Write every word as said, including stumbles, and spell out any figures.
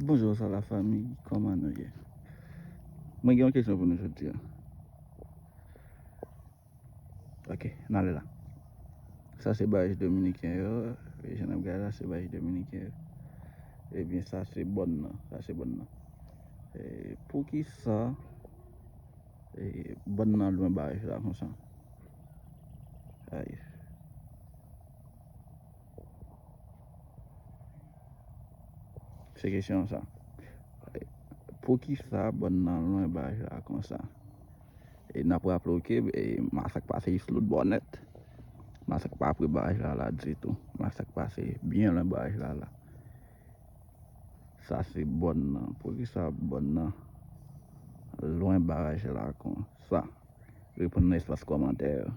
Bonjou, sa la fanmi, kòman nou ye? Mwen gen yon kesyon pou nou jodi a. Ok, n ale la. Sa se baraj dominiken yo. E jan n ap gade la, se baraj dominiken yo. Ebyen, sa se bòn nan. Sa se bòn nan. E, poukisa e, bòn nan lwen baraj la konsa? Ay. Se kesyon sa. Poukisa bòn nan lwen baraj la konsa? E n ap raple w ke, e, masak pase East Loop bò nèt. Masak pa pre baraj la la ditou. Masak pase byen lwen baraj la la. Sa se bòn nan. Poukisa bòn nan lwen baraj la konsa? Reponn nan espas kòmantè yo.